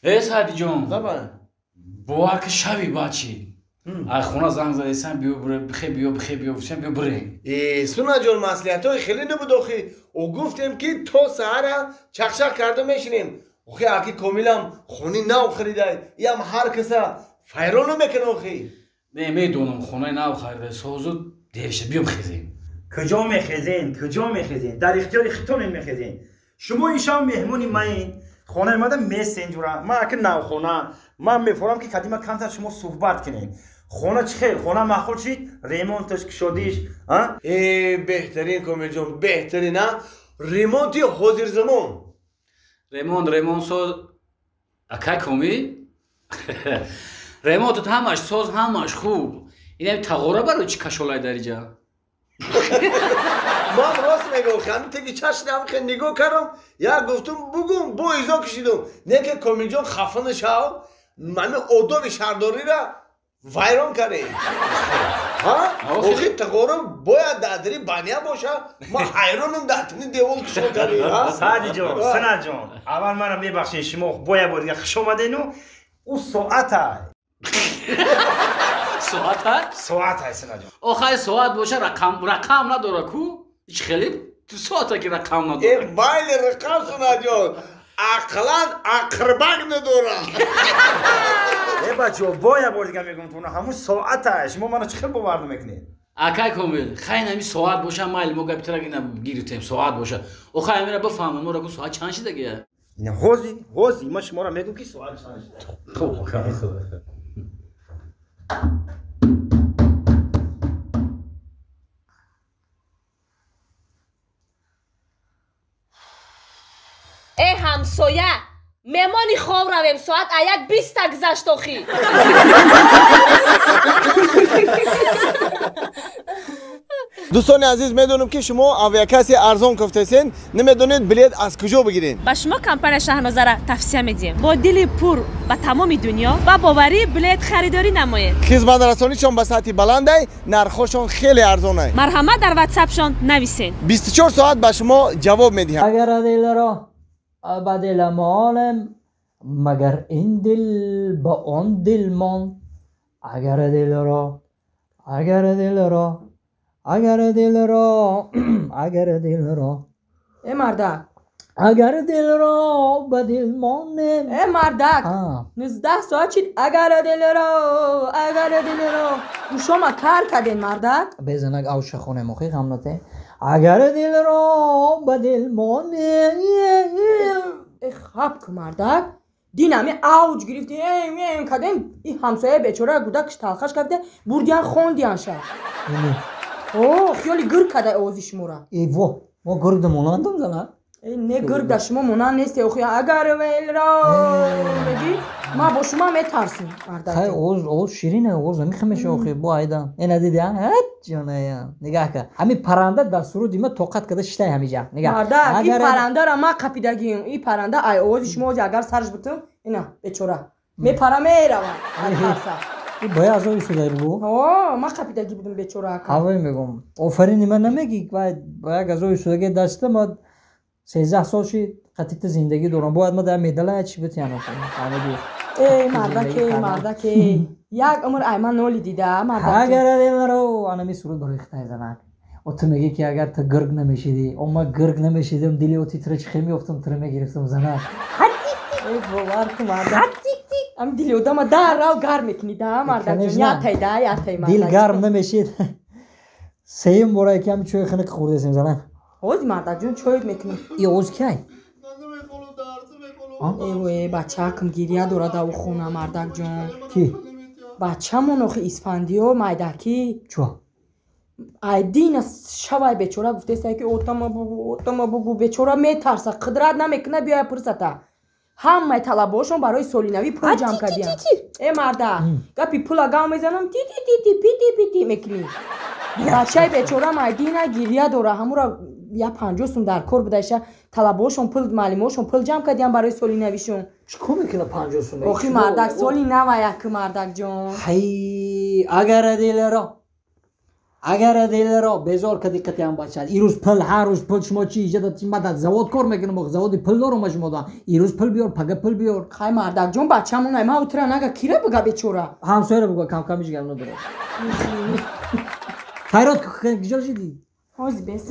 Э Саъдиҷон, бовар ки шави бачи. Ай хона занг задесам, биё бихе, биё бихе, биё бихе, биё бирем. Э Сунаҷон, маслиҳатҳои хеле набуд охи. О гуфтем ки то саҳара чақчақ карда мешинем. Охи аки Комилам хони нав харидай. Иам ҳар каса файрон намекунад охи. Не, медонам, хонаи нав харидай, созу дер шуд, биё бихезем. Куҷо мехезен? Куҷо мехезен? Дар ихтиёри хитонен мехезен. Шумо ин шаб меҳмони маин. Хонаи мада месен ҷура. Ман аки навхона. Ман мефорам ки кадима камтар шумо суҳбат кунем. Хона чӣ хел? Хона маъқул шид? Ремонташ, кушодиш, а? Э беҳтарин Комилҷон, беҳтарин, а? Ремонти ҳозирзамон. Ремонт, ремонт соз. Акай Комил? Ремонтат ҳамаш соз, ҳамаш хуб. Инам тағора барои чӣ кашолай дар иҷа? Ман рост мегӯям, ҳамин теги чашнам хел нигоҳ кардам, як гуфтум бугум, бо изо кашидум. Не ки Комилҷон хафа нашав, ман одоби шаҳрдориро вайрон кардем. Ҳа? Охи тағора бояд дар баня боша. Ман ҳайронам дар тини девол кушод кардем. Саъдиҷон, Санаҷон, аввал маро мебахшед, шумо бояд бор дига хуш омадену. Ӯ соата. Соата? Соата, Санаҷон. Охай соат боша, рақам надора ку? Ҳеч хеле соата ки рақам надора. Э майли рақам, Сунаҷон. Ақлан ақрбак надора. Э бачаҳо, бояд бор дига мегӯям ту ҳамун соата. Шумо маро чӣ хел бовар намекунед? Акай Комил, хай нами соат боша, майли мо гапи тара ина гирифтем, соат боша. Охай амира бифаҳмон, моро ку соат чанд шидагия? Ина ҳози, ҳози ман шуморо мегӯм ки соат чанд шида. Хуб, хуб. Э ҳамсоя, меҳмони хоб равем, соат аяк биста гузашт охи. Дӯстони азиз, медонам ки шумо авиакасси арзон кофтесен, намедонед билет аз куҷо бигиред. Ба шумо компания Шаҳнозара тавсия медиҳем. Бо дили пур ба тамоми дунё ва боварӣ билет харидорӣ намоед. Хизматрасонишон ба сатҳи баландай, нархҳошон хеле арзонай. Марҳамат, дар ватсапшон нависед. 24 соат ба шумо ҷавоб медиҳанд. Агар дилро ба дил монем, магар ин дил ба он дил монд. Агар дилро, агар дилро, агар дилро, агар дилро. Э мардак. Агар дилро ба дил монем. Э мардак, 19 соат шид, агар дилро, агар дилро. Гӯшома кар карден мардак. Безанак авша хонем охи ғамнате. Агар дилро ба дил монем. Э хаб ку мардак. Дин ами авҷ гирифти, эм кардем, и ҳамсояи бечора гудакш талхаш карда, бурдиян хондиян ша. О, хиёли гирг карда овози шуморо. Э во, мо гиргда монандам зана? Э не, гиргда шумо монанд несте охи. Агар велро мегӣ, ман бо шумо метарсим мардак. Хай овоз, овоз ширине, овоз намехамеша охи, бо айда. Ина диди, ҳат ҷоная. Нигаҳ кар. Ҳамин парранда дар суруди ма тоқат карда шитай ҳамиҷа. Нигаҳ. Мардак, ин паррандаро ман қапидагием. Ин парранда ай овози шумо ози агар сарш бутум, ина бечора. Мепара мерава. Тарса. Бояд аз он истифода бу? О, ман қапидагӣ будум бечора ака. Ҳавои мегӯм. Офарини ман намегӣ, ба як аз он истифодаги даста ма 13 сол шид қатита зиндагӣ дорам. Бояд ма дар медала чӣ битиям охи. Фаҳмидӣ? Эй мардаке, мардаке. Як умр ай ман ноли дида, мардаке. Агар дилро анами суруд барои хитай занак. О ту мегӣ ки агар ту гирг намешидӣ, о ман гирг намешидам, дили о титра чӣ хел меёфтам, тира мегирифтам занак. Эй бовар ку мардак. Ам дили одама даррав гарм мекунӣ да мардак. Ятай да, ятай мардак. Дил гарм намешид. Сеюм бора ки ҳами чойи хунук хӯрдесем занак. Ҳози мардакҷон чой мекунӣ. И оз кай? Э бачакам гиря дорад ав хона мардакҷон. Ки? Бачамон охи Исфандиёр майдаки. Чо? Айдина шавай бечора гуфтеста ки отама бугу, отама бугу, бечора метарса, қудрат намекуна биёя пурсата. Ҳамаи талабаҳошон барои соли навӣ пул ҷамъ кардиянд. Э марда, гапи пула гав мезанам, ти ти ти ти пити пити мекунӣ. Бачаи бечора майдина гиря дора, ҳамура я 50 сум дар кор будаиша, талабаҳошон пул, маълимаҳошон пул ҷамъ кардиянд барои соли навишон. Чӣ кор мекунад 50 сум? Охи мардак, соли нава як мардакҷон. Ҳай, агар дилро, Агар дилро безор кардӣ қатъиан бача. Ирӯз пул, ҳар рӯз пул шумо чӣ иҷода чи ман дар завод кор мекунам, заводи пул дорам ма шумо да. Ирӯз пул биёр, пага пул биёр. Хай мардакҷон бачамон ай ма утра нага кира буга бечора. Ҳамсояро буга кам-кам ҳеҷ гап надорад. Хайрот куҷо шидӣ? Ҳози бес.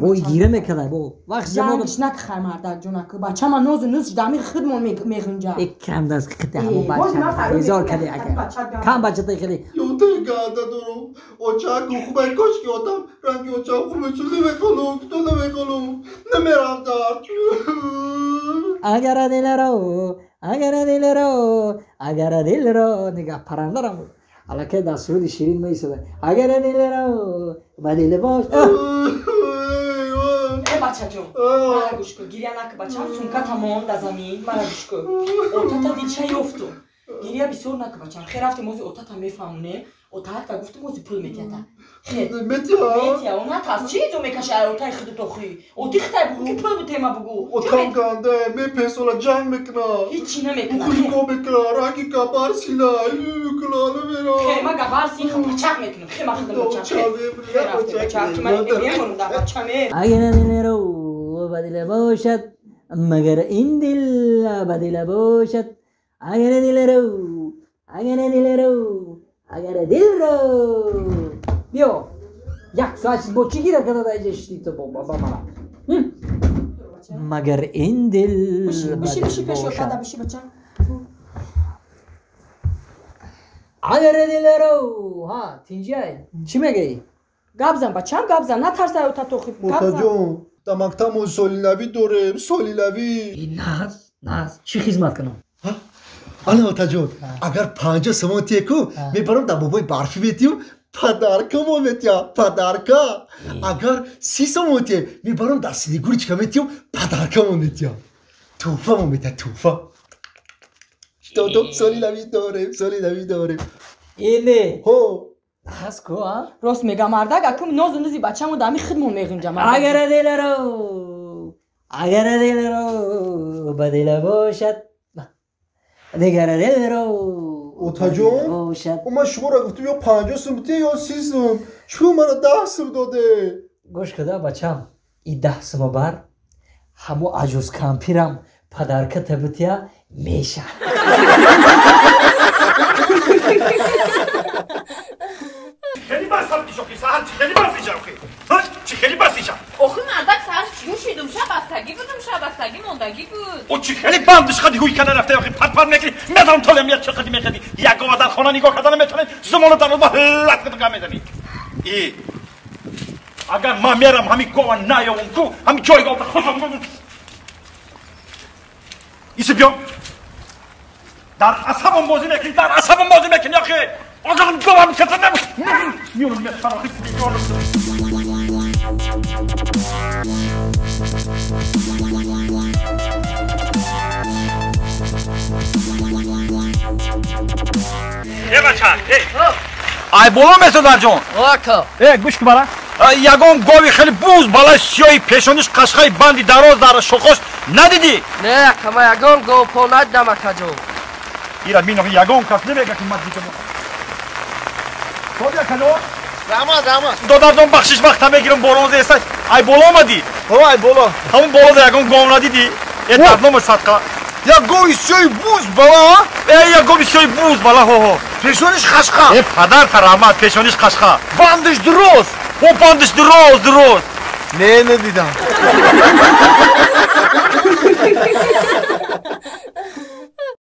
Бо гира мекардай бо. Вақт ҷангиш нак хай мардакҷон аку. Бачама нозу нуз дами худмон меғунҷа. Э кам даст қити ҳамо бача. Безор кардӣ ака. Кам бачата хеле. Ёте ганда дорум. Оча гухбай кошки одам ранги оча хуб намехолум, то намехолум. Намерам дар. Агар дилро, агар дилро, агар дилро нигоҳ парандарам. Аллакай дар суруди ширин меисода. Агар дилро ба дил бош. Э бачаҷон, мара гӯш кун, гиря накун бачам, сумка тамом дар замин, мара гӯш кун. Отата дилша ёфтум. Гиря бисёр накун бачам. Хе рафтем ози отата мефаҳмонем. Отаакта гуфтум ози пул метията. Хе. Метия? Метия. Она тас чӣ изо мекаши ай отаи худут охи? Оти хитай бугу ки пул бутема бугу. Отам ганде, мепесола ҷанг мекуна. Ҳичи намекуна. Хулиго мекуна, ранги габар сила. Кула намера. Хе ма габар син ха пачақ мекунам. Хе ма худам бачақ. Хе рафтем бачақ ки ман мемонам дар бачаме. Агар дилро ба дил бошад, магар ин дил ба дил бошад. Агар дилро, агар дилро, агар дилро. Биё, як соат бо чӣ гира карда дар инҷа шидӣ ту ба мана? Магар ин дил ба дил бошад. Агар дилро. Ҳа, тинҷай. Чӣ мегӯӣ? Гап зан бачам, гап зан, натарсай ота тохи. Отаҷон, дар мактабмон соли навӣ дорем, соли навӣ. Наз, наз, чӣ хизмат кунам? Ана отаҷон, агар 50 сомон тиеку, мебарам дар бобои барфӣ метиюм, падарка мо метия, падарка. Агар 30 сомон тие, мебарам дар Снегурочка метиюм, падарка мо метия. Тӯҳфа мо метия, тӯҳфа. Додом соли навӣ дорем, соли навӣ дорем. Ине. Ҳо. Ҳаст ку, а? Рост мега мардак, акум нозу нузи бачамон дар ҳамин худмон меғунҷа. Агар дилро, агар дилро ба дил бошад. Дигар дилро. Отаҷон, ман шуморо гуфтам ё 50 сум бите ё 30 сум. Чӯ маро 10 сум доде? Гӯш куда бачам, и 10 сума бар ҳамо аҷуз кампирам падарка табития меша. Хеле басам ки саҳар хеле басиша охи. Чӣ хеле басиша? Охи мардак саҳар чӣ шидум шабастагӣ будум шабастагӣ мондагӣ буд. О чӣ хеле бандиш қади ҳуй кана рафта охи пат-пат мекунӣ. Медонам толем як чӣ қади мекунӣ. Як гова дар хона нигоҳ карда наметавонӣ. Зумону дар ба лат гап мезанӣ. И агар ман мерам ҳамин гова наёвум ку, ҳамин ҷои гова худам. Иси биё. Дар асабам бозӣ мекунӣ, дар асабам бозӣ мекунӣ охи. Агар говам каса миёнам мефарохи миёнам. Э бача, э. Ай боло месодарҷон. Ока. Э, гӯш кун бара. Ягон гови хеле буз балаи сиёҳи пешониш қашқаи банди дароз дар шохош надидӣ? Не, ака, ман ягон говпо надидам акаҷон. Ира минохи ягон кас намега ки ман дидам. Соди акаҷон? Раҳмат, раҳмат. Додарҷон бахшиш вақта мегирам борон зеста. Ай боло омадӣ? Ҳо, ай боло. Ҳамон болода ягон гов надидӣ? Э дарднома садқа. Як гови сиёҳи буз бала? Э, як гови сиёҳи буз бала, ҳо ҳо. Пешониш қашқа. Э, падарта раҳмат, пешониш қашқа. Бандиш дуруст. О, бандиш дуруст, дуруст. Не, надидам.